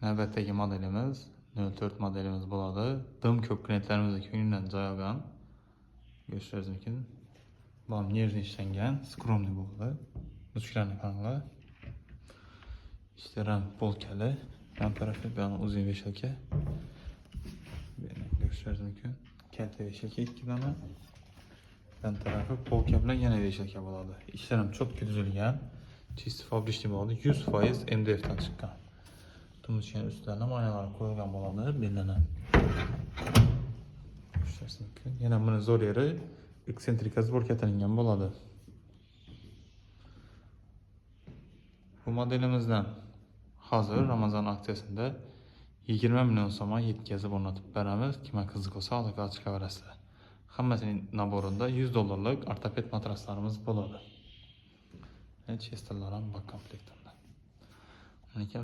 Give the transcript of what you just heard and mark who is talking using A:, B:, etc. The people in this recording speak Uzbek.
A: Navbatdagi modelimiz 04 modelimiz bo'ladi. Dim ko'p klientlarimizni ko'nglidan joy olgan. Ko'rishingiz mumkin. Bu ham нежный ishlangan, скромный bo'ldi. Ручка larni qaranglar. Ishlari ham полка li. Yon tarafi bu yana uzun вешалка. Bu yerdan ko'rishingiz mumkin. Kalta вешалка ikki dona. Yon tarafi полка bilan yana вешалка bo'ladi. Ishlar ham четко tuzilgan. Чисто фабричный bo'ladi. 100% MDF dan chiqqan. Тумбочка ni ustidan ham oynalar qo'yilgan bo'ladi, bellanadi. Ko'rishingiz mumkin. Yana buni zo'r yeri эксцентрика сборка qilingan bo'ladi. Bu modelimizdan hozir Ramazon aksiyasida 20 million so'mga yetkazib o'rnatib beramiz. Kimga qiziq bo'lsa aloqaga chiqaverasizlar. Hammasining набор ida 100 dollarlik ortoped matraslarimiz bo'ladi. Chesterlar ham bor komplektida. Lekin